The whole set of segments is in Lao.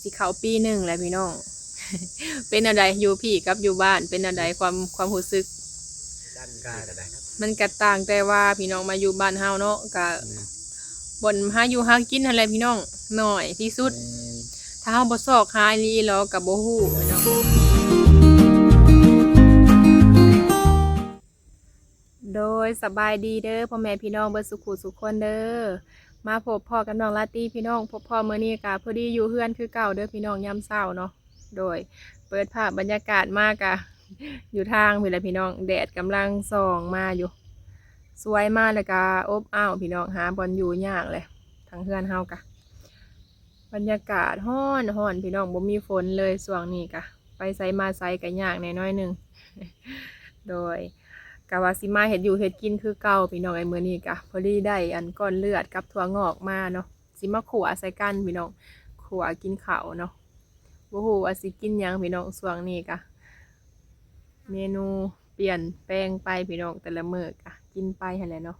ຊິເຂົ້າປີໜຶ່ງແລ້ວພີ່ນ້ອງ. ເປັນແນວໃດ ຢູ່ພີ້ກັບຢູ່ບ້ານ ເປັນແນວໃດ ຄວາມ ຄວາມຮູ້ສຶກ? ກະ ມັນກະຕ່າງແຕ່ວ່າພີ່ນ້ອງ ມາຢູ່ບ້ານເຮົາເນາະ ກະ ແມ່ນ ບ່ອນຫາຢູ່ຫາກິນຫັ້ນແຫຼະພີ່ນ້ອງ ໜ້ອຍທີ່ສຸດ. ແມ່ນ ຖ້າເຮົາບໍ່ຊອກຫາອີ່ຫຼີ ເຮົາກະບໍ່ຮູ້ພີ່ນ້ອງ. ໂດຍ ສະບາຍດີເດີພໍ່ແມ່ພີ່ນ້ອງເບິດສຸຂູສຸຄົນເດີ. ມາພົບພໍ້ກັບນ້ອງລາຕີພີ່ນ້ອງ ພົບພໍ້ມື້ນີ້ກະພໍດີຢູ່ເຮືອນຄືເກົ່າເດີພີ່ນ້ອງ ຍາມເຊົ້າເນາະ. ໂດຍ ເປີດພາບບັນຍາກາດມາກະຢູ່ທາງພີ້ແຫຼະພີ່ນ້ອງ ແດດກຳລັງສ່ອງມາຢູ່ ສວຍມາແລ້ວກະອົບອ້າວພີ່ນ້ອງ ຫາບ່ອນຢູ່ຍາກແຫຼະ ທາງເຮືອນເຮົາກະ. ບັນຍາກາດຮ້ອນໆ ພີ່ນ້ອງ ບໍ່ມີຝົນເລີຍຊ່ວງນີ້ກະ ໄປໃສມາໃສກະຍາກແດ່ໜ້ອຍໜຶ່ງ. ໂດຍ ກະວ່າຊິມາເຮັດຢູ່ເຮັດກິນຄືເກົ່າພີ່ນ້ອງເອີຍ. ມື້ນີ້ກະພໍດີໄດ້ອັນກ້ອນເລືອດກັບຖົ່ວງອກມາເນາະ ຊິມາຂົ້ວໃສ່ກັນພີ່ນ້ອງ ຂົ້ວກິນເຂົ້າເນາະ. ບໍ່ຮູ້ວ່າຊິກິນຫຍັງພີ່ນ້ອງ ຊ່ວງນີ້ກະ ເມນູປ່ຽນແປງໄປພີ່ນ້ອງ ແຕ່ລະມື້ກະກິນໄປຫັ້ນແຫຼະເນາະ.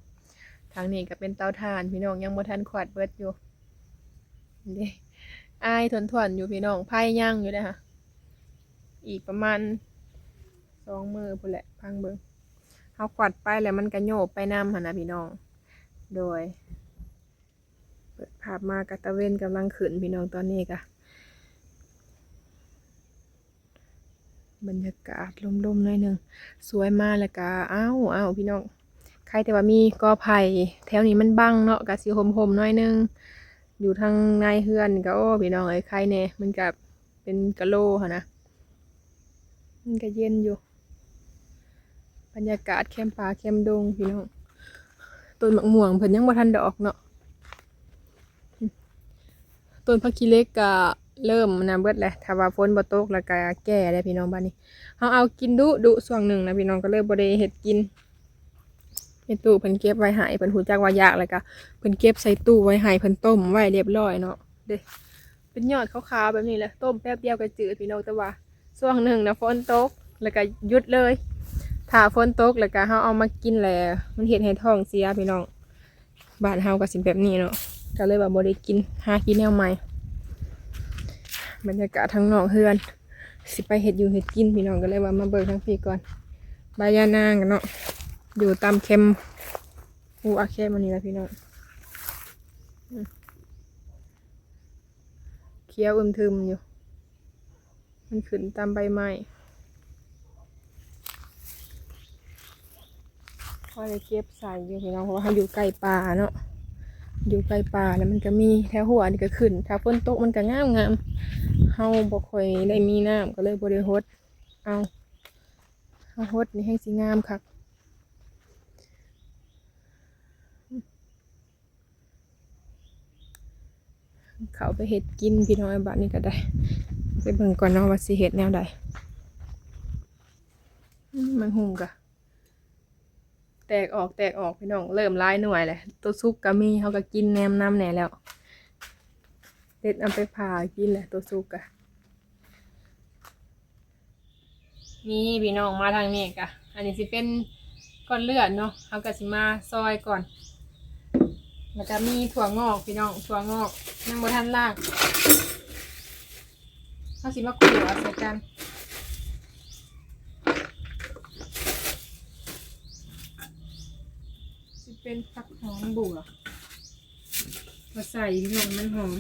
ທາງນີ້ກະເປັນເຕົາຖ່ານພີ່ນ້ອງ ຍັງບໍ່ທັນຂວັດເບິດຢູ່ເດ້ ອາຍຖ້ວນໆ ຢູ່ພີ່ນ້ອງ ໄຟຍັງຢູ່ເດ້ຫະ. ອີກປະມານສອງມື້ພຸ້ນແຫຼະ ຟັງເບິ່ງ ເຮົາຂວັດໄປແລ້ວມັນກະໂຍບໄປນຳຫັ້ນນະພີ່ນ້ອງ. ໂດຍ ເປີດພາບມາກະຕາເວັນກຳລັງຂຶ້ນພີ່ນ້ອງ ຕອນນີ້ກະ ບັນຍາກາດລົມໆ ໜ້ອຍໜຶ່ງ ສວຍມາແລ້ວກະ ອ້າວ ອ້າວ ພີ່ນ້ອງ ໃຄແຕ່ວ່າມີກໍໄຜ່ ແຖວນີ້ມັນບັງເນາະ ກະຊິຮົ່ມໆ ໜ້ອຍໜຶ່ງ. ຢູ່ທາງໃນເຮືອນນີ້ກະ ໂອ້ ພີ່ນ້ອງເອີຍ ໃຄແດ່ ມັນກະເປັນກະໂລຫັ້ນນະ ມັນກະເຢັນຢູ່. ບັນຍາກາດແຄມປ່າແຄມດົງພີ່ນ້ອງ ຕົ້ນໝາກມ່ວງເພິ່ນຍັງບໍ່ທັນດອກເນາະ. ຕົ້ນຜັກຂີ້ເຫຼັກກະເລີ່ມອັນນັ້ນເບິດແຫຼະ ຖ້າວ່າຝົນບໍ່ຕົກແລ້ວກະແກ່ແລ້ວພີ່ນ້ອງ. ບາດນີ້ເຮົາເອົາກິນດຸໆ ຊ່ວງໜຶ່ງນະພີ່ນ້ອງ ກະເລີຍບໍ່ໄດ້ເຮັດກິນ. ແມ່ຕູ້ເພິ່ນເກັບໄວ້ໃຫ້ ເພິ່ນຮູ້ຈັກວ່າຢາກແລ້ວກະ ເພິ່ນເກັບໃສ່ຕູ້ໄວ້ໃຫ້ ເພິ່ນຕົ້ມໄວ້ລຽບລ້ອຍເນາະ ເດ້. ເປັນຍອດຂາວໆ ແບບນີ້ແຫຼະ ຕົ້ມແປັບດຽວກະຈືດພີ່ນ້ອງ. ແຕ່ວ່າຊ່ວງໜຶ່ງນະຝົນຕົກ ແລ້ວກະຢຸດເລີຍ ຖ້າຝົນຕົກແລ້ວກະເຮົາເອົາມາກິນແລ້ວ ມັນເຮັດໃຫ້ທ້ອງເສຍພີ່ນ້ອງ. ບ້ານເຮົາກະຊິແບບນີ້ເນາະ ກະເລີຍວ່າບໍ່ໄດ້ກິນ ຫາກິນແນວໃໝ່. ບັນຍາກາດທາງນອກເຮືອນ ຊິໄປເຮັດຢູ່ເຮັດກິນພີ່ນ້ອງ ກະເລີຍວ່າມາເບິ່ງທາງພີ້ກ່ອນ. ໃບຢານາງກະເນາະ ຢູ່ຕາມແຄມ ອູອາແຄມອັນນີ້ລະພີ່ນ້ອງ ຂຽວອຶມທຶມຢູ່ ມັນຂຶ້ນຕາມໃບໄມ້. ພໍໄດ້ເກັບໃສ່ຢູ່ພີ່ນ້ອງ ເພາະວ່າເຮົາຢູ່ໃກ້ປ່າເນາະ ຢູ່ໃກ້ປ່າແລ້ວມັນກະມີ ແຖວຮົ້ວນີ້ກະຂຶ້ນ ຖ້າຝົນຕົກມັນກະງາມໆ. ເຮົາບໍ່ຄ່ອຍໄດ້ມີນ້ຳ ກະເລີຍບໍ່ໄດ້ຫົດເອົາ ເຮົາຫົດນີ້ແຮ່ງຊິງາມຄັກ. ເຂົ້າໄປເຮັດກິນພີ່ນ້ອງເອີຍ ບາດນີ້ກະໄດ້ ໄປເບິ່ງກ່ອນເນາະວ່າຊິເຮັດແນວໃດ. ອືມ ໝາກຫຸ່ງກະແຕກອອກ ແຕກອອກພີ່ນ້ອງ ເລີ່ມຫຼາຍໜ່ວຍແຫຼະ ໂຕສຸກກະມີ ເຮົາກະກິນແນມນຳແດ່ແລ້ວ ເດັດເອົາໄປຜ່າກິນແຫຼະ ໂຕສຸກກະ. ນີ້ພີ່ນ້ອງ ມາທາງນີ້ກະ ອັນນີ້ຊິເປັນກ້ອນເລືອດເນາະ ເຮົາກະຊິມາຊອຍກ່ອນ ແລ້ວກະມີຖົ່ວງອກພີ່ນ້ອງ ຖົ່ວງອກຍັງບໍ່ທັນລ້າງ ເຮົາຊິມາຂົ້ວໃສ່ກັນ ຊິເປັນຜັກຫອມບົ່ວ ມາໃສ່ພີ່ນ້ອງ ມັນຫອມ.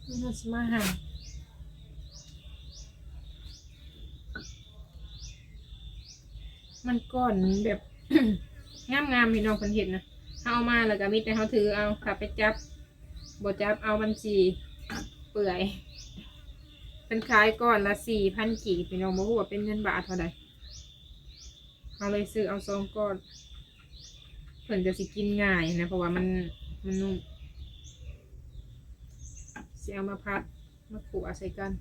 ເຮົາຊິມາຫາ ມັນກ້ອນແບບ ງາມໆ ພີ່ນ້ອງ ເພິ່ນເຮັດນະ ເຮົາເອົາມາແລ້ວກະມີແຕ່ເຮົາຖືເອົາ ຖ້າໄປຈັບ ບໍ່ຈັບເອົາມັນຊິເປື່ອຍ. ເພິ່ນຂາຍກ້ອນລະສີ່ພັນກີບ ພີ່ນ້ອງ ບໍ່ຮູ້ວ່າເປັນເງິນບາດເທົ່າໃດ ເຮົາເລີຍຊື້ເອົາສອງກ້ອນ ເພິ່ນກະຊິກິນງ່າຍນະ ເພາະວ່າມັນ ມັນນຸ້ມ ຊິເອົາມາຜັດ ມາຂົ້ວໃສ່ກັນ. ມ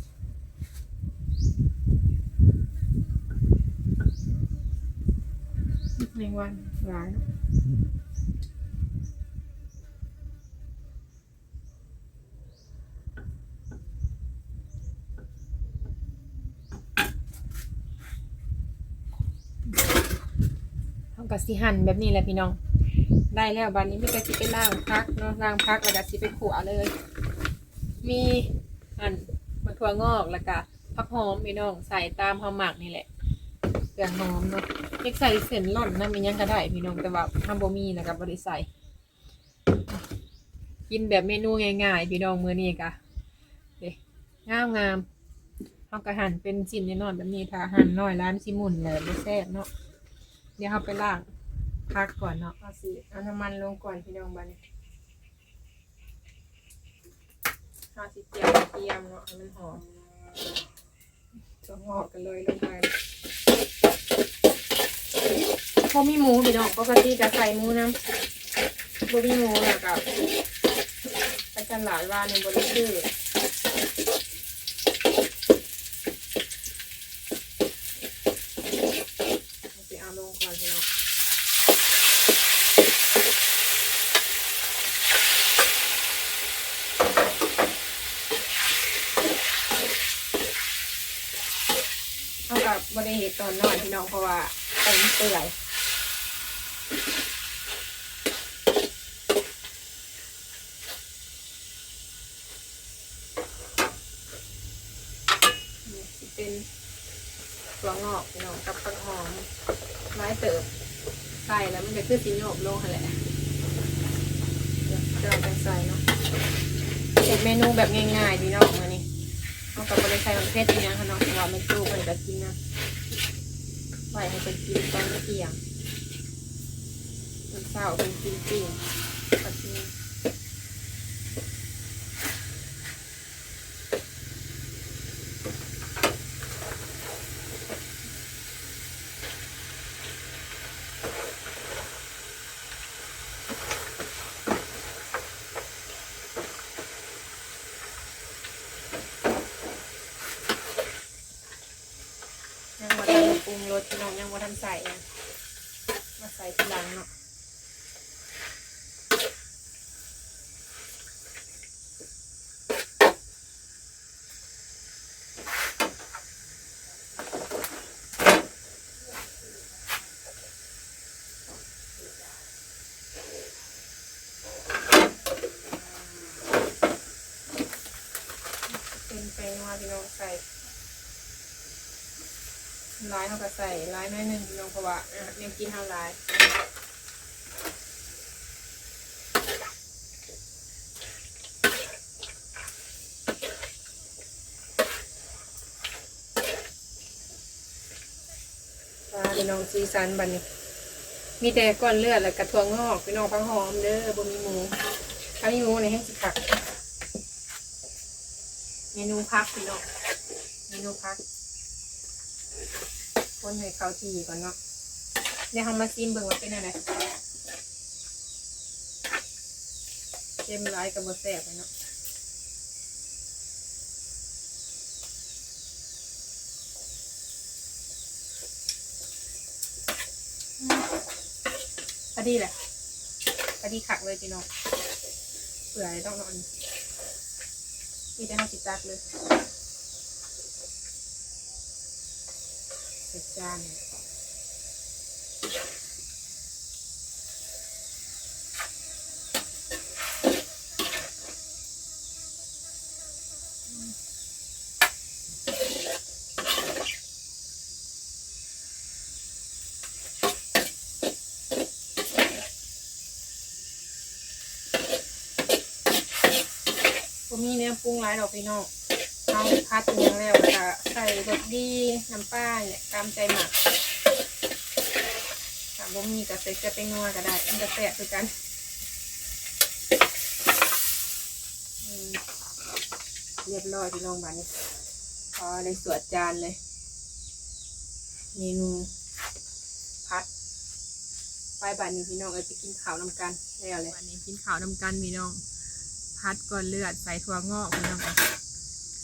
ັ ແມງວັນຫຼາຍເນາະ. ເຮົາກໍຊິຫັນແບບນີ້ແຫຼະພີ່ນ້ອງ. ໄດ້ແລ້ວ ບາດນີ້ມີແຕ່ຊິໄປລ້າງຜັກເນາະ, ລ້າງຜັກແລ້ວກໍຊິໄປຂົ້ວເລີຍ. ມີອັນໝາກຖົ່ວງອກ ແລ້ວກະຜັກຫອມພີ່ນ້ອງ, ໃສ່ຕາມເຮົາມັກນີ້ແຫຼະ ເຄື່ອງຫອມເນາະ. ຢາກໃສ່ເສັ້ນຫຼ້ອນນຳ ອີ່ຫຍັງກໍໄດ້ພີ່ນ້ອງ, ແຕ່ວ່າເຮົາບໍ່ມີ ແລ້ວກໍບໍ່ໄດ້ໃສ່. ກິນແບບເມນູງ່າຍໆພີ່ນ້ອງ, ມື້ນີ້ກະເດ້ ງາມໆ. ເຮົາກໍຫັນເປັນຊິ້ນນ້ອຍໆແບບນີ້, ຖ້າຫັນນ້ອຍຫຼາຍມັນຊິໝຸ່ນແລ້ວບໍ່ແຊບເນາະ. ດຽວເຮົາໄປລ້າງຜັກກ່ອນເນາະ. ເຮົາຊິເອົານ້ຳມັນລົງກ່ອນພີ່ນ້ອງ, ບາດນີ້ ເຮົາຊິຕຽມກະທຽມເນາະ ໃຫ້ມັນຫອມ, ຖົ່ວງອກກໍໂລຍລົງໄປ. ບໍ່ມີໝູພີ່ນ້ອງ, ປົກກະຕິກະໃສ່ໝູນຳ, ບໍ່ມີໝູແລ້ວກໍໄປຕະຫຼາດວານນີ້ບໍ່ໄດ້ຊື້. ຊິເອົາລົງກ່ອນພີ່ນ້ອງ. ເຮົາກໍບໍ່ໄດ້ເຮັດຕອນນ້ອຍພີ່ນ້ອງ, ເພາະວ່າໃຫ້ມັນເປື່ອຍ. ນີ້ຊິເປັນຖົ່ວງອກພີ່ນ້ອງ ກັບຜັກຫອມ ຫຼາຍເຕີບ, ໃສ່ແລ້ວມັນກໍຄືຊິໂຍບລົງຫັ້ນແຫຼະ, ຈອຍກັນໃສ່ເນາະ. ເຮັດເມນູແບບງ່າຍໆ ພີ່ນ້ອງ, ມື້ນີ້ເຮົາກໍບໍ່ໄດ້ໃສ່ໝາກເຜັດອີ່ຫຍັງຫັ້ນເນາະ, ເພາະວ່າແມ່ຕູ້ເພິ່ນກໍກິນນະ, ໄວ້ໃຫ້ເພິ່ນກິນຕອນທ່ຽງ. ຕອນເຊົ້າເພິ່ນກິນປີ້ງຜັດໝີ່. ຍັງບໍ່ທັນໄດ້ປຸງລົດພີ່ນ້ອງ, ຍັງບໍ່ທັນໃສ່ຫຍັງ, ມາໃສ່ທີຫຼັງເນາະ. ເປັນແປ້ງນົວພີ່ນ້ອງ, ໃສ່ຫຼາຍເຮົາກໍໃສ່ຫຼາຍໜ້ອຍໜຶ່ງພີ່ນ້ອງ, ເພາະວ່າ ອາ ແນວກິນເຮົາຫຼາຍ. ອ່າ ພີ່ນ້ອງ ສີສັນບັດນີ້ ມີແຕ່ກ້ອນເລືອດ ແລ້ວກະຖົ່ວງອກ ພີ່ນ້ອງ, ຜັກຫອມເດີ ບໍ່ມີໝູ. ຖ້າມີໝູນີ້ແຮ່ງຊິຄັກ. ເມນູຜັກ ພີ່ນ້ອງ ເມນູຜັກ. ຄົນໃຫ້ເຂົ້າທີ່ກ່ອນເນາະ. ດຽວເຮົາມາຊີມເບິ່ງວ່າເປັນແນວໃດ. ເຄັມຫຼາຍກໍບໍ່ແຊບເນາະ. ພໍດີແຫຼະ ພໍດີຄັກເລີຍພີ່ນ້ອງ. ເປື່ອຍຕ້ອງນອນ ມີແຕ່ເຮົາຊິຕັກເລີຍ ໃສ່ຈານ. ບໍ່ມີແນວປຸງຫຼາຍດອກພີ່ນ້ອງ. ເຮົາຜັດອີ່ຫຍັງແລ້ວກະໃສ່ລົດດີ ນ້ຳປານີ້ແຫຼະ ຕາມໃຈມັກ. ຖ້າບໍ່ມີກະໃສ່ເກືອແປ້ງນົວກະໄດ້ ມັນກະແຊບຄືກັນ. ອືມ ລຽບຮ້ອຍພີ່ນ້ອງ ບາດນີ້ ພໍໄດ້ສວດຈານເລີຍ ເມນູຜັດ. ໄປ ບາດນີ້ພີ່ນ້ອງເອີຍ ໄປກິນເຂົ້ານຳກັນແລ້ວແຫຼະ. ບາດນີ້ກິນເຂົ້ານຳກັນພີ່ນ້ອງ ຜັດກ້ອນເລືອດໃສ່ຖົ່ວງອກພີ່ນ້ອງເອີຍ.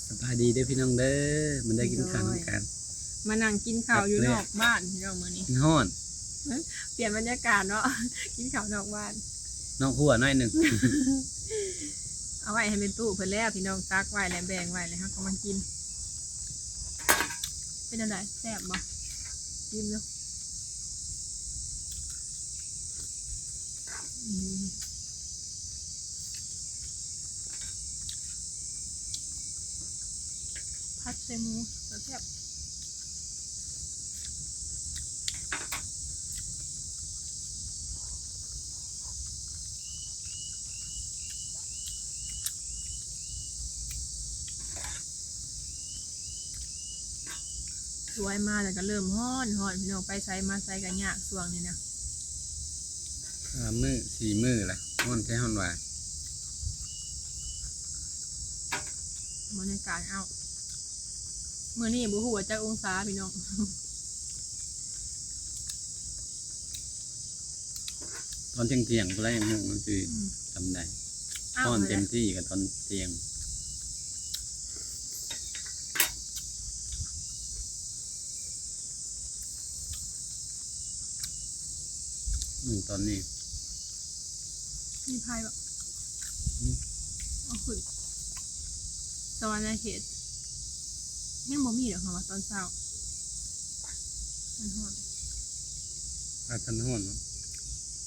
ສະບາຍດີເດີພີ່ນ້ອງເດີ ມາເດີກິນເຂົ້ານຳກັນ. ມານັ່ງກິນເຂົ້າຢູ່ນອກບ້ານພີ່ນ້ອງມື້ນີ້ ມັນຮ້ອນ. ປ່ຽນບັນຍາກາດເນາະ ກິນເຂົ້ານອກບ້ານ ນອກຮົ້ວໜ້ອຍໜຶ່ງ. ເອົາໄວ້ໃຫ້ແມ່ຕູ້ເພິ່ນແລ້ວ ພີ່ນ້ອງ ຕັກໄວ້ແລ້ວ ແບ່ງໄວ້ແລ້ວ ເຮົາກໍມາກິນ. ເປັນແນວໃດ? ແຊບບໍ່? ຊີມເດີ. ອືມ ຜັດໃສ່ໝູ ແຊບໆ. ສວຍມາແລ້ວກໍເລີ່ມຮ້ອນ ຮ້ອນ ພີ່ນ້ອງ ໄປໃສມາໃສກໍຍາກຊ່ວງນີ້ນະ. ສາມມື້ສີ່ມື້ແລ້ວ ຮ້ອນແທ້ຮ້ອນວ່າ. ບັນຍາກາດ ເອົ້າ ມື້ນີ້ບໍ່ຮູ້ວ່າຈັກອົງສາ ພີ່ນ້ອງ. ຕອນທ່ຽງໆ ພຸ້ນແຫຼະ ຍັງຮູ້ມັນຊິ ອືມ ສ່ຳໃດ. ອ້າວ ຮ້ອນເຕັມທີ່ກໍຕອນທ່ຽງ. ອືມ ຕອນນີ້ມີໄພບໍ່? ອືມ ເອົາຂຶ້ນ ສະຫວັນນະເຂດ ຍັງບໍ່ມີດອກ ເຮົາວ່າຕອນເຊົ້າ ມັນຮ້ອນ ອາດມັນຮ້ອນເນາະ.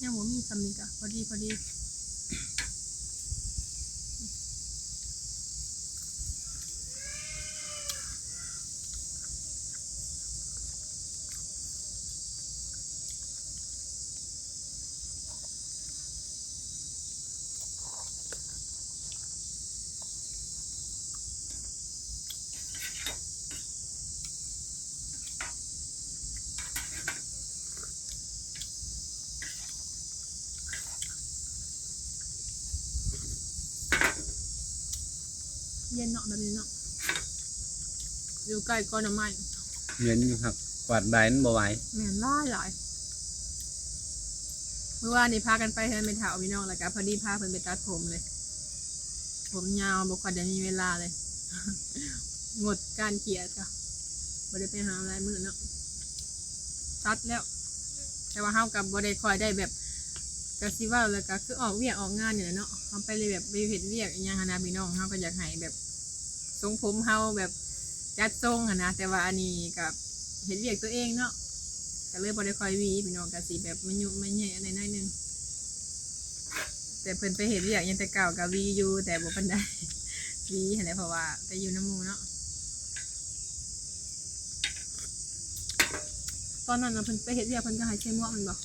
ຍັງບໍ່ມີ ສ່ຳນີ້ກະພໍດີ ພໍດີ. ເຢັນເນາະ ແບບນີ້ເນາະ ຢູ່ໃກ້ກໍໜໍ່ໄມ້. ເຢັນຢູ່ຄັກ ກວາດໃບມັນບໍ່ໄຫວ. ແມ່ນ ຫຼາຍໆ. ມື້ວານນີ້ພາກັນໄປເຮືອນແມ່ເຖົ້າ ພີ່ນ້ອງ ແລ້ວກະພໍດີພາເພິ່ນໄປຕັດຜົມເລີຍ ຜົມຍາວ ບໍ່ຄ່ອຍໄດ້ມີເວລາເລີຍ ງົດການເກຍ ກໍບໍ່ໄດ້ໄປຫາຫຼາຍມື້ເນາະ ຕັດແລ້ວ. ແຕ່ວ່າເຮົາກໍບໍ່ໄດ້ຄ່ອຍໄດ້ແບບ ກໍຊິເວົ້າແລ້ວກໍຄືອອກວຽກອອກງານນີ້ແຫຼະເນາະ ເຮົາໄປເລີຍແບບໄປເຮັດວຽກອີ່ຫຍັງຫັ້ນນະ ພີ່ນ້ອງ ເຮົາກໍຢາກໃຫ້ແບບ ຊົງຜົມເຮົາແບບຈັດຊົງຫັ້ນນະ ແຕ່ວ່າອັນນີ້ກໍເຮັດວຽກຕົວເອງເນາະ ກໍເລີຍບໍ່ໄດ້ຄ່ອຍຫວີ ພີ່ນ້ອງ ກໍຊິແບບມາຍຸມາແຍະແດ່ໜ້ອຍໜຶ່ງ. ແຕ່ເພິ່ນໄປເຮັດວຽກຫຍັງແຕ່ເກົ່າກໍຫວີຢູ່ ແຕ່ບໍ່ປານໃດ ຫວີຫັ້ນແຫຼະ ເພາະວ່າໄປຢູ່ນຳໝູ່ເນາະ. ຕອນນັ້ນນະ ເພິ່ນໄປເຮັດວຽກ ເພິ່ນກໍໃຫ້ໃສ່ໝວກແມ່ນບໍ່?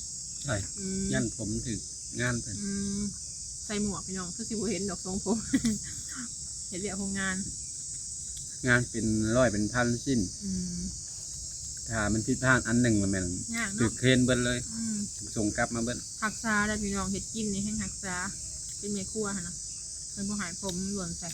ໃສ່ ອືມ ຢ້ານຜົມຖືກງານເພິ່ນ. ອືມ ໃສ່ໝວກ ພີ່ນ້ອງ ຄືຊິບໍ່ເຫັນດອກຊົງຜົມ ເຮັດວຽກໂຮງງານ ງານເປັນຮ້ອຍເປັນພັນຊິ້ນ. ອືມ ຖ້າມັນຜິດພາດອັນໜຶ່ງລະແມ່ນ ຍາກເນາະ ຖືກເຄນເບິດເລີຍ. ອືມ ສົ່ງກັບມາເບິດ. ຮັກສາໄດ້ພີ່ນ້ອງ ເຮັດກິນນີ້ແຮ່ງຮັກສາ ເປັນແມ່ຄົວຫັ້ນນະ ເພິ່ນບໍ່ໃຫ້ຜົມຫຼົ່ນໃສ່.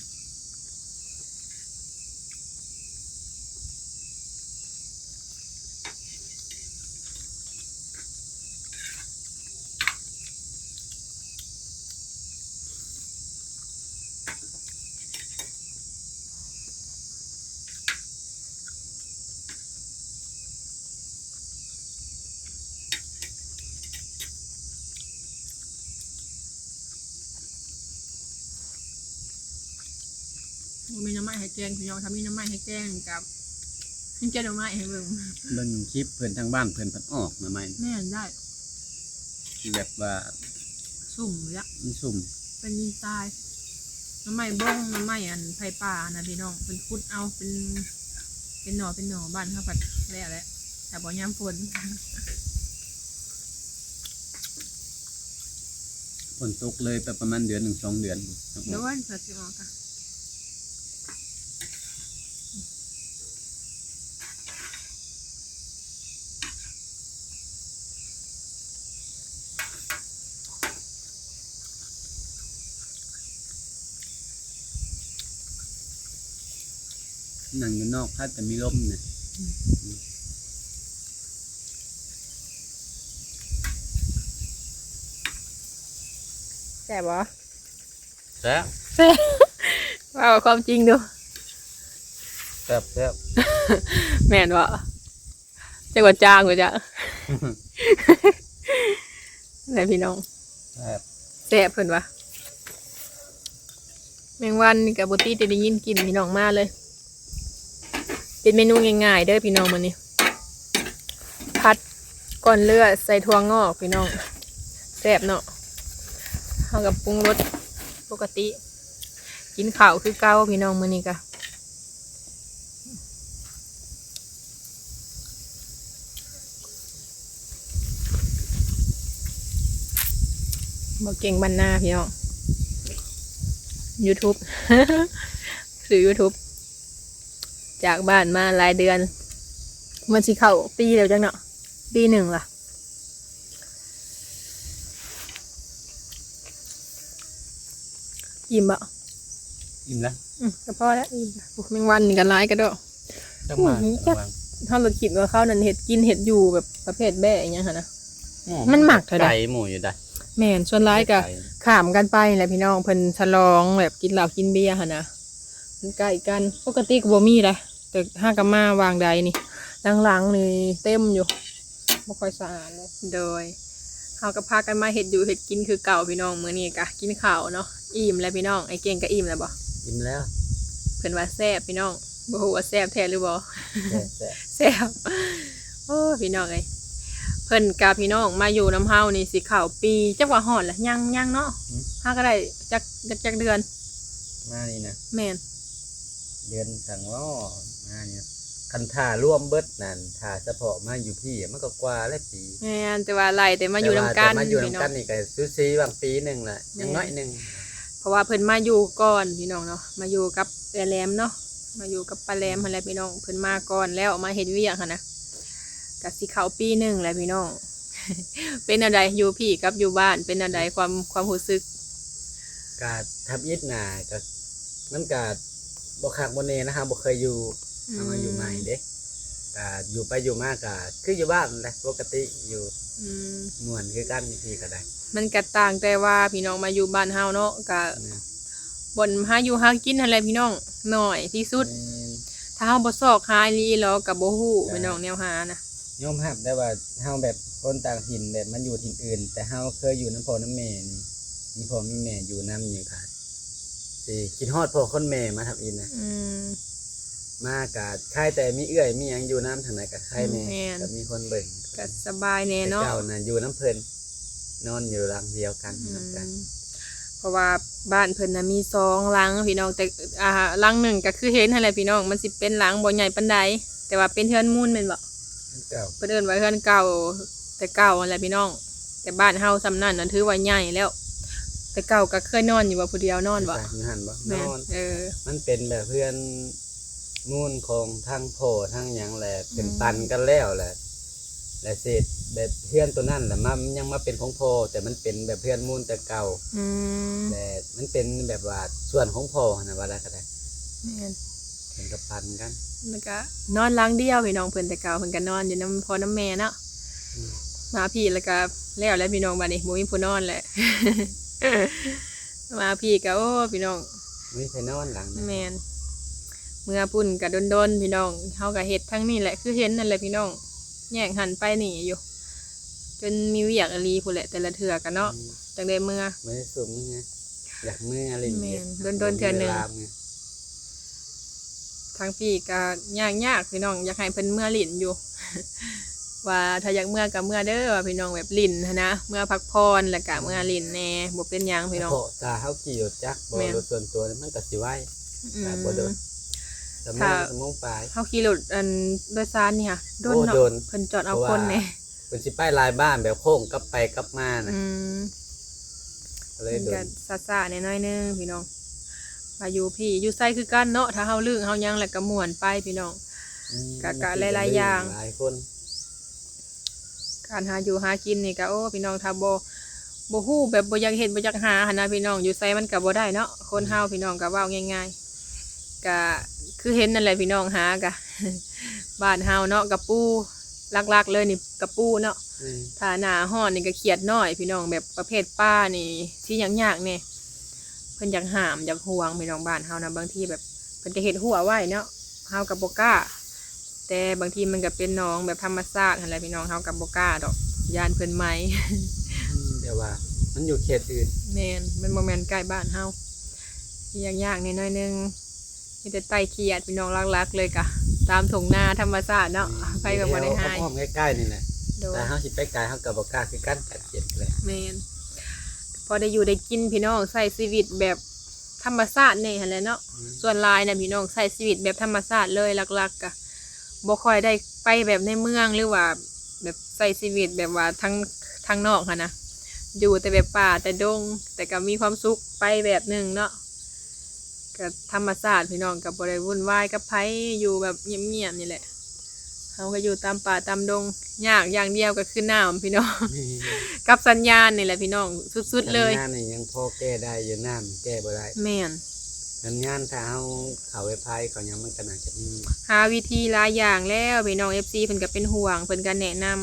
ບໍ່ມີໜໍ່ໄມ້ໃຫ້ແກງ ພີ່ນ້ອງ ຖ້າມີໜໍ່ໄມ້ໃຫ້ແກງກໍ ມີແກງໜໍ່ໄມ້ໃຫ້ເບິ່ງ. ເບິ່ງຄລິບເພິ່ນ ທາງບ້ານເພິ່ນ ເພິ່ນອອກໜໍ່ໄມ້. ແມ່ນ ໄດ້ ແບບວ່າຊຸ່ມເລີຍ ມັນຊຸ່ມ ເປັນດິນຊາຍ. ໜໍ່ໄມ້ບົງ ໜໍ່ໄມ້ອັນໄຜ່ປ່ານະພີ່ນ້ອງ ເພິ່ນຂຸດເອົາ ເປັນ ເປັນໜໍ່ ເປັນໜໍ່. ບ້ານເຮົາພັດແລ້ວແຫຼະ ຖ້າບໍ່ຍາມຝົນ ຝົນຕົກເລີຍໄປປະມານເດືອນໜຶ່ງສອງເດືອນພຸ້ນ ໂດນເພິ່ນຊິອອກກະ. ນັ່ງຢູ່ນອກ ພັດແຕ່ມີລົມນີ້. ແຊບບໍ່? ແຊບ ແຊບ ເວົ້າຄວາມຈິງດູ. ແຊບ ແຊບ ແມ່ນບໍ່? ຈັກວ່າຈາງບໍ່ຈະ ແຫຼະພີ່ນ້ອງ ແຊບ ແຊບເພິ່ນວ່າ ແມງວັນນີ້ກໍບໍ່ຕິໄດ້ຍິນກິ່ນ ພີ່ນ້ອງ ມາເລີຍ. ເປັນເມນູງ່າຍໆເດີພີ່ນ້ອງມື້ນີ້ ຜັດກ້ອນເລືອດໃສ່ຖົ່ວງອກພີ່ນ້ອງ ແຊບເນາະ. ເຮົາກໍປຸງລົດປົກກະຕິ ກິນເຂົ້າຄືເກົ່າພີ່ນ້ອງ ມື້ນີ້ກໍ ບໍ່ເກັ່ງບ້ານນາພີ່ນ້ອງ ຢູທູບ ຊື່ຢູທູບ ຈາກບ້ານມາຫຼາຍເດືອນ ມັນຊິເຂົ້າປີແລ້ວຈັກເນາະ ປີໜຶ່ງລະ. ອີ່ມບໍ່? ອີ່ມແລ້ວ ອືມ ກໍພໍແລ້ວ ອີ່ມ. ໂອ້ ແມງວັນນີ້ກໍຫຼາຍກະດອກ ຈັກມາ ອືມ ຈັກ ເຮົາລະຄິດວ່າເຂົານັ້ນເຮັດກິນເຮັດຢູ່ແບບປະເພດແບ້ອີ່ຫຍັງຫັ້ນນະ ມັນມັກເທົ່າໃດ ໄກໝູ່ຢູ່ໃດ. ແມ່ນ ສ່ວນຫຼາຍກໍຂ້າມກັນໄປແຫຼະພີ່ນ້ອງ ເພິ່ນສະຫຼອງແບບກິນເຫຼົ້າກິນເບຍຫັ້ນນະ ມັນໃກ້ກັນ ປົກກະຕິກໍບໍ່ມີໃດ ແຕ່ຫາກໍມາຫວ່າງໃດນີ້ ຫຼັງໆນີ້ເຕັມຢູ່ ບໍ່ຄ່ອຍສະອາດເລີຍ. ໂດຍ ເຮົາກໍພາກັນມາເຮັດຢູ່ເຮັດກິນຄືເກົ່າພີ່ນ້ອງ ມື້ນີ້ກະກິນເຂົ້າເນາະ ອີ່ມແລ້ວພີ່ນ້ອງ. ອ້າຍເກັ່ງກໍອີ່ມແລ້ວບໍ່? ອີ່ມແລ້ວ ເພິ່ນວ່າແຊບພີ່ນ້ອງ ບໍ່ຮູ້ວ່າແຊບແທ້ຫຼືບໍ່ ແຊບ ແຊບ ແຊບ. ໂອ້ ພີ່ນ້ອງເອີຍ ເພິ່ນກັບພີ່ນ້ອງມາຢູ່ນຳເຮົານີ້ຊິເຂົ້າປີ ຈັກວ່າຮອດລະ ຍັງ ຍັງເນາະ ຫືມ ຫາກໍໄດ້ຈັກ ຈັກ ຈັກເດືອນ ມານີ້ນະ ແມ່ນ ເດືອນສັງເນາະ ມານີ້ ຄັນຖ້າລວມເບິດນັ້ນ ຖ້າສະເພາະມາຢູ່ພີ້ມັນກໍກວ່າແລ້ວປີ. ແມ່ນ ແຕ່ວ່າໄລ່ແຕ່ມາຢູ່ນຳກັນ ແຕ່ວ່າ ແຕ່ມາຢູ່ນຳກັນນີ້ກໍສູສີຫວ່າງປີໜຶ່ງລະ ຢ່າງໜ້ອຍໜຶ່ງ ເພາະວ່າເພິ່ນມາຢູ່ກ່ອນພີ່ນ້ອງເນາະ ມາຢູ່ກັບເອື້ອຍແຫຼມເນາະ ມາຢູ່ກັບປ້າແຫຼມຫັ້ນແຫຼະພີ່ນ້ອງ ເພິ່ນມາກ່ອນແລ້ວ ມາເຮັດວຽກຫັ້ນນະ ກໍຊິເຂົ້າປີໜຶ່ງແລ້ວພີ່ນ້ອງ. ເປັນແນວໃດ ຢູ່ພີ້ກັບຢູ່ບ້ານ ເປັນແນວໃດ ຄວາມ ຄວາມຮູ້ສຶກ? ກະທຳອິດນະ ກະ ມັນກະບໍ່ຄັກບໍ່ແນ່ນະ ເຮົາບໍ່ເຄີຍຢູ່ ອືມ ເຮົາມາຢູ່ໃໝ່ເດ້ ກະຢູ່ໄປຢູ່ມາກະຄືຢູ່ບ້ານແຫຼະ ປົກກະຕິຢູ່ ອືມ ມ່ວນຄືກັນ ຢູ່ພີ້ກໍໄດ້. ມັນກະຕ່າງແຕ່ວ່າພີ່ນ້ອງມາຢູ່ບ້ານເຮົາເນາະ ກະ ແມ່ນ ບ່ອນຫາຢູ່ຫາກິນຫັ້ນແຫຼະພີ່ນ້ອງ ໜ້ອຍທີ່ສຸດ ແມ່ນ ຖ້າເຮົາບໍ່ຊອກຫາອີ່ຫຼີແລ້ວກໍບໍ່ຮູ້ ກະ ພີ່ນ້ອງ ແນວຫານະ. ຍອມຮັບໄດ້ວ່າເຮົາແບບຄົນຕ່າງຖິ່ນ ແບບມາຢູ່ຖິ່ນອື່ນ ແຕ່ເຮົາເຄີຍຢູ່ນຳພໍ່ນຳແມ່ນີ້ ມີພໍ່ມີແມ່ຢູ່ນຳນີ້ ກໍຊິຄິດຮອດພໍ່ຄົນແມ່ມາທຳອິດນະ ອືມ ມາກະຄາຍແຕ່ມີເອື້ອຍມີຫຍັງຢູ່ນຳ ທາງໃດກະຄາຍແດ່ ແມ່ນ ກໍມີຄົນເບິ່ງ ກະສະບາຍແດ່ເນາະ. ແຕ່ເກົ່ານະຢູ່ນຳເພິ່ນ ນອນຢູ່ຫຼັງດຽວກັນ ອືມ ນຳກັນ ເພາະວ່າບ້ານເພິ່ນນະມີສອງຫຼັງພີ່ນ້ອງ ແຕ່ ອ່າ ຫຼັງໜຶ່ງກໍຄືເຫັນຫັ້ນແຫຼະພີ່ນ້ອງ ມັນຊິເປັນຫຼັງບໍ່ໃຫຍ່ປານໃດ ແຕ່ວ່າເປັນເຮືອນມູນແມ່ນບໍ່? ເຮືອນເກົ່າ ເພິ່ນເອີ້ນວ່າເຮືອນເກົ່າ ແຕ່ເກົ່າຫັ້ນແຫຼະພີ່ນ້ອງ ແຕ່ບ້ານເຮົາສ່ຳນັ້ນນະຖືວ່າໃຫຍ່ແລ້ວ. ແຕ່ເກົ່າກໍເຄີຍນອນຢູ່ບໍ່? ຜູ້ດຽວນອນບໍ່? ຢູ່ຫັ້ນບໍ່? ແມ່ນ ນອນ ເອີ ມັນເປັນແບບເຮືອນມູນຂອງທາງພໍ່ທາງຫຍັງແຫຼະ ເປັນ ອືມ ປັນກັນແລ້ວແຫຼະ ແລະເສດແບບເຮືອນໂຕນັ້ນແຫຼະ ມັນຍັງມາເປັນຂອງພໍ່ ແຕ່ມັນເປັນແບບເຮືອນມູນແຕ່ເກົ່າ ອືມ ແລະມັນເປັນແບບວ່າສ່ວນຂອງພໍ່ຫັ້ນນະ ວ່າໄດ້ກໍໄດ້ ແມ່ນ ເພິ່ນກໍປັນກັນ ແລ້ວກໍນອນຫຼັງດຽວພີ່ນ້ອງ ເພິ່ນແຕ່ເກົ່າເພິ່ນກໍນອນຢູ່ນຳພໍ່ນຳແມ່ເນາະ ອືມ ມາພີ້ແລ້ວກໍແລ້ວແຫຼະພີ່ນ້ອງ ບາດນີ້ບໍ່ມີຜູ້ນອນແຫຼະ ມາພີ້ກໍ ໂອ້ ພີ່ນ້ອງ ມີໃຜນອນຫຼັງນະ ແມ່ນ ເມືອພຸ້ນກະດົນໆ ພີ່ນ້ອງ ເຮົາກະເຮັດທາງນີ້ແຫຼະ ຄືເຫັນນັ້ນແຫຼະພີ່ນ້ອງ ແຍກຫັ້ນໄປນີ້ຢູ່ ຈົນມີວຽກອີ່ຫຼີພຸ້ນແຫຼະ ແຕ່ລະເທື່ອກະເນາະ ອືມ ຈັ່ງໄດ້ເມືອ ບໍ່ໄດ້ສູ່ເມືອ ຢາກເມືອຫຼິ້ນ ແມ່ນ ດົນໆເທື່ອໜຶ່ງ ທາງພີ້ກະຍາກໆ ພີ່ນ້ອງ ຢາກໃຫ້ເພິ່ນເມືອຫຼິ້ນຢູ່ ວ່າຖ້າຢາກເມືອກໍເມືອເດີ ວ່າພີ່ນ້ອງແບບຫຼິ້ນຫັ້ນນະ ເມືອພັກຜ່ອນ ແລ້ວກໍເມືອຫຼິ້ນແດ່ ອືມ ບໍ່ເປັນຫຍັງພີ່ນ້ອງ ສະເພາະຖ້າເຮົາຂີ່ລົດຈັກບໍ່ ແມ່ນ ລົດສ່ວນຕົວນີ້ມັນກໍຊິໄວ ອືມ ກໍບໍ່ດົນ ປະມານຊົ່ວໂມງປາຍ ເຮົາຂີ່ລົດອັນໂດຍສານນີ້ຫະ ດົນເນາະ ໂອ້ ດົນ ເພິ່ນຈອດເອົາຄົນແດ່ ເພິ່ນຊິໄປຫຼາຍບ້ານ ແບບໂຄ້ງກັບໄປກັບມານະ ອືມ ກໍເລີຍດົນ ເພິ່ນກໍຊ້າໆແດ່ໜ້ອຍໜຶ່ງພີ່ນ້ອງ ວ່າຢູ່ພີ້ຢູ່ໄສຄືກັນເນາະ ຖ້າເຮົາລຶ້ງເຮົາຫຍັງແລ້ວກໍມ່ວນໄປພີ່ນ້ອງ ອືມ ກະ ກະຫຼາຍໆຢ່າງ ຫຼາຍຄົນ ການຫາຢູ່ຫາກິນນີ້ກະ ໂອ້ ພີ່ນ້ອງ ຖ້າບໍ່ ບໍ່ຮູ້ແບບບໍ່ຢາກເຮັດບໍ່ຢາກຫາຫັ້ນນະພີ່ນ້ອງ ຢູ່ໃສມັນກະບໍ່ໄດ້ເນາະ ຄົນເຮົາ ອືມ ພີ່ນ້ອງ ກະເວົ້າງ່າຍໆ ກະຄືເຫັນນັ້ນແຫຼະພີ່ນ້ອງ ຫາກະ ບ້ານເຮົາເນາະ ກະປູ ຫຼັກໆເລີຍນີ້ກະປູເນາະ ອືມ ຖ້າໜ້າຮ້ອນນີ້ກະຂຽດນ້ອຍພີ່ນ້ອງ ແບບປະເພດປ່ານີ້ຊິຍາກໆແດ່ ເພິ່ນຢາກຫ້າມຢາກຫວງພີ່ນ້ອງ ບ້ານເຮົານະ ບາງທີແບບເພິ່ນກະເຮັດຮົ້ວໄວ້ເນາະ ເຮົາກະບໍ່ກ້າ ແຕ່ບາງທີມັນກໍເປັນໜອງແບບທຳມະຊາດຫັ້ນແຫຼະພີ່ນ້ອງ, ເຮົາກໍບໍ່ກ້າດອກ ຢ້ານເພິ່ນໄໝ. ອືມ ແຕ່ວ່າມັນຢູ່ເຂດອື່ນ. ແມ່ນ, ມັນບໍ່ແມ່ນໃກ້ບ້ານເຮົາ. ຍາກໆແດ່ໜ້ອຍໜຶ່ງ, ມີແຕ່ໄຕ່ຂຽດພີ່ນ້ອງ. ຫຼັກໆເລີຍກະຕາມທົ່ງນາທຳມະຊາດເນາະ, ແມ່ນ, ໃຜກໍບໍ່ໄດ້ຫາຍ. ອ້ອມໆໃກ້ໆນີ້ແຫຼະ. ໂດຍ. ຖ້າເຮົາຊິໄປໄກເຮົາກໍບໍ່ກ້າຄືກັນ, ໄຕ່ຂຽດແຫຼະ. ແມ່ນ. ພໍໄດ້ຢູ່ໄດ້ກິນພີ່ນ້ອງ, ໃຊ້ຊີວິດແບບທຳມະຊາດແດ່ຫັ້ນແຫຼະເນາະ. ອືມ. ສ່ວນຫຼາຍນະພີ່ນ້ອງ ໃຊ້ຊີວິດແບບທຳມະຊາດເລີຍ, ຫຼັກໆກະບໍ່ຄ່ອຍໄດ້ໄປແບບໃນເມືອງ ຫຼືວ່າແບບໃຊ້ຊີວິດແບບວ່າທາງ ທາງນອກຫັ້ນນະ, ຢູ່ແຕ່ແບບປ່າແຕ່ດົງ, ແຕ່ກໍມີຄວາມສຸກໄປແບບໜຶ່ງເນາະ. ກໍທຳມະຊາດພີ່ນ້ອງ, ກໍບໍ່ໄດ້ວຸ່ນວາຍກັບໃຜ, ຢູ່ແບບງຽບໆນີ້ແຫຼະ. ເຮົາກໍຢູ່ຕາມປ່າຕາມດົງ, ຍາກຢ່າງດຽວກໍຄືນ້ຳພີ່ນ້ອງ. ແມ່ນ. ກັບສັນຍານນີ້ແຫຼະພີ່ນ້ອງ, ສຸດໆເລີຍ. ສັນຍານນີ້ຍັງພໍແກ້ໄດ້ຢູ່, ນ້ຳແກ້ບໍ່ໄດ້. ແມ່ນ. ສັນຍານຖ້າເຮົາເຂົ້າໄວຟາຍເຂົ້າຫຍັງມັນກໍໜ້າຈະມີ. ຫາວິທີຫຼາຍຢ່າງແລ້ວພີ່ນ້ອງ, ເອັຟຊີເພິ່ນກໍເປັນຫ່ວງ, ເພິ່ນກໍແນະນຳ.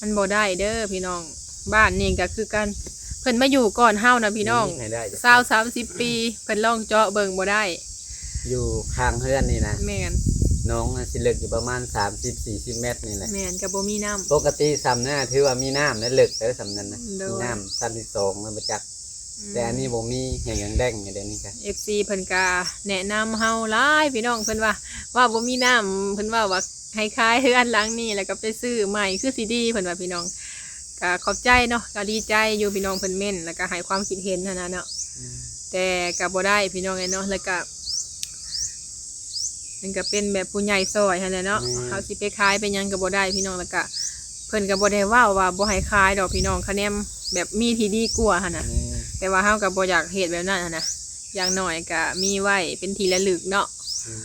ມັນບໍ່ໄດ້ເດີພີ່ນ້ອງ, ບ້ານນີ້ກໍຄືກັນ, ເພິ່ນມາຢູ່ກ່ອນເຮົານະພີ່ນ້ອງ, ຊາວສາມສິບປີ, ເພິ່ນລອງເຈາະເບິ່ງບໍ່ໄດ້. ຢູ່ຂ້າງເຮືອນນີ້ນະ. ແມ່ນ. ໜອງມັນຊິເລິກຢູ່ປະມານສາມສິບສີ່ສິບແມັດນີ້ແຫຼະ. ແມ່ນ, ກໍບໍ່ມີນ້ຳ. ປົກກະຕິຊ່ຳນັ້ນນະຖືວ່າມີນ້ຳ ແລະ ເລິກເດີ, ຊ່ຳນັ້ນນະ. ໂດຍ. ມີນ້ຳຊັ້ນທີສອງແລ້ວບໍ່ຈັກ. ອືມ. ແຕ່ອັນນີ້ບໍ່ມີ, ແຫ້ງແລ້ງຢູ່ດຽວນີ້ກະ. ເອັຟຊີເພິ່ນກະແນະນຳເຮົາຫຼາຍພີ່ນ້ອງ, ເພິ່ນວ່າ ວ່າບໍ່ມີນ້ຳ, ເພິ່ນເວົ້າວ່າໃຫ້ຂາຍເຮືອນຫຼັງນີ້ ແລ້ວກໍໄປຊື້ໃໝ່ຄືຊິດີ, ເພິ່ນວ່າພີ່ນ້ອງ. ກະຂອບໃຈເນາະ, ກະດີໃຈຢູ່ພີ່ນ້ອງເພິ່ນເມັ້ນ ແລ້ວກໍໃຫ້ຄວາມຄິດເຫັນຫັ້ນນະເນາະ. ອືມ. ແຕ່ກໍບໍ່ໄດ້ພີ່ນ້ອງເອີຍເນາະ, ແລ້ວກໍ ມັນກໍເປັນແບບຜູ້ໃຫຍ່ຊ່ອຍຫັ້ນແຫຼະເນາະ. ແມ່ນ. ເຮົາຊິໄປຂາຍໄປຫຍັງກໍບໍ່ໄດ້ພີ່ນ້ອງ, ແລ້ວກະເພິ່ນກໍບໍ່ໄດ້ເວົ້າວ່າບໍ່ໃຫ້ຂາຍດອກພີ່ນ້ອງ, ຄະແນນແບບມີທີ່ດີກວ່າຫັ້ນນະ. ແມ່ນ. ແຕ່ວ່າເຮົາກໍບໍ່ຢາກເຮັດແບບນັ້ນຫັ້ນນະ, ຢ່າງໜ້ອຍກໍມີໄວ້ເປັນທີ່ລະລຶກເນາະ. ອືມ.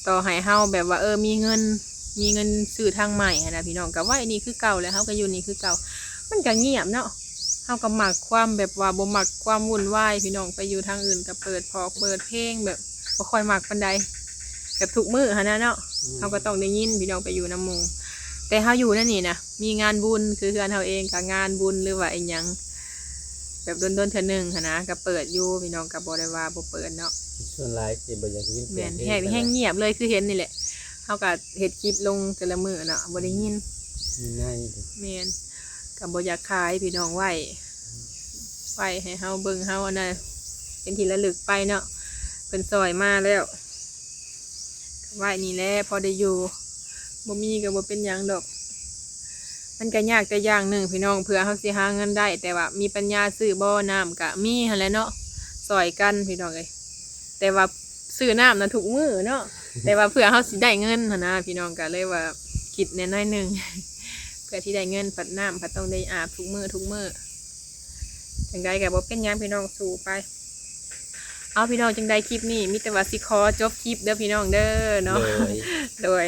ຕໍ່ໃຫ້ເຮົາແບບວ່າ ເອີ ມີເງິນ ມີເງິນຊື້ທາງໃໝ່ຫັ້ນນະພີ່ນ້ອງ, ກໍໄວ້ນີ້ຄືເກົ່າແຫຼະ, ເຮົາກໍຢູ່ນີ້ຄືເກົ່າ. ມັນກໍງຽບເນາະ, ເຮົາກໍມັກຄວາມແບບວ່າ ບໍ່ມັກຄວາມວຸ່ນວາຍພີ່ນ້ອງ, ໄປຢູ່ທາງອື່ນກໍເປີດພອກເປີດເພງ ແບບ ບໍ່ຄ່ອຍມັກປານໃດ ແບບທຸກມື້ຫັ້ນນະເນາະ. ອືມ. ເຮົາກໍຕ້ອງໄດ້ຍິນພີ່ນ້ອງໄປຢູ່ນຳໝູ່, ແຕ່ເຮົາຢູ່ໃນນີ້ນະ ມີງານບຸນ ຄືເຮືອນເຮົາເອງກໍງານບຸນ ຫຼືວ່າອີ່ຫຍັງ ແບບດົນໆເທື່ອໜຶ່ງຫັ້ນນະ ກໍເປີດຢູ່ພີ່ນ້ອງ, ກໍບໍ່ໄດ້ວ່າບໍ່ເປີດເນາະ. ສ່ວນຫຼາຍຊິບໍ່ຢາກໄດ້ຍິນສຽງເພງ. ແມ່ນ, ແຮງ ແຮງງຽບເລີຍ ຄືເຫັນນີ້ແຫຼະ, ເຮົາກໍເຮັດຄລິບລົງແຕ່ລະມື້ເນາະ ບໍ່ໄດ້ຍິນ. ມີໃນ. ແມ່ນ, ກໍບໍ່ຢາກຂາຍພີ່ນ້ອງ, ໄວ້ ໄວ້ໃຫ້ເຮົາເບິ່ງ ເຮົາອັນນັ້ນ ເປັນທີ່ລະລຶກໄປເນາະ, ເພິ່ນຊ່ອຍມາແລ້ວ ໄວ້ນີ້ແຫຼະ ພໍໄດ້ຢູ່, ບໍ່ມີກໍບໍ່ເປັນຫຍັງດອກ. ມັນກໍຍາກແຕ່ຢ່າງໜຶ່ງພີ່ນ້ອງ, ເພື່ອເຮົາຊິຫາເງິນໄດ້, ແຕ່ວ່າມີປັນຍາຊື້ບໍ່? ນ້ຳກໍມີຫັ້ນແຫຼະເນາະ, ຊ່ອຍກັນພີ່ນ້ອງເອີຍ. ແຕ່ວ່າຊື້ນ້ຳນະທຸກມື້ເນາະ, ແຕ່ວ່າເພື່ອເຮົາຊິໄດ້ເງິນຫັ້ນນະ ພີ່ນ້ອງ, ກໍເລີຍວ່າຄິດແດ່ໜ້ອຍໜຶ່ງ. ເພື່ອຊິໄດ້ເງິນ ພັດນ້ຳພັດຕ້ອງໄດ້ອາບທຸກມື້ທຸກມື້. ຈັ່ງໃດກໍບໍ່ເປັນຫຍັງພີ່ນ້ອງ, ສູ້ໄປ. ເອົາພີ່ນ້ອງ, ຈັ່ງໃດຄລິບນີ້ມີແຕ່ວ່າຊິຂໍຈົບຄລິບເດີພີ່ນ້ອງເດີເນາະ. ໂດຍ ໂດຍ,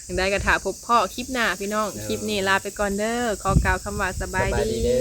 ຈັ່ງໃດກໍຖ້າພົບພໍ້ຄລິບໜ້າພີ່ນ້ອງ. ໂດຍ. ຄລິບນີ້ລາໄປກ່ອນເດີ, ຂໍກ່າວຄຳວ່າສະບາຍດີ. ສະບາຍດີເດີ.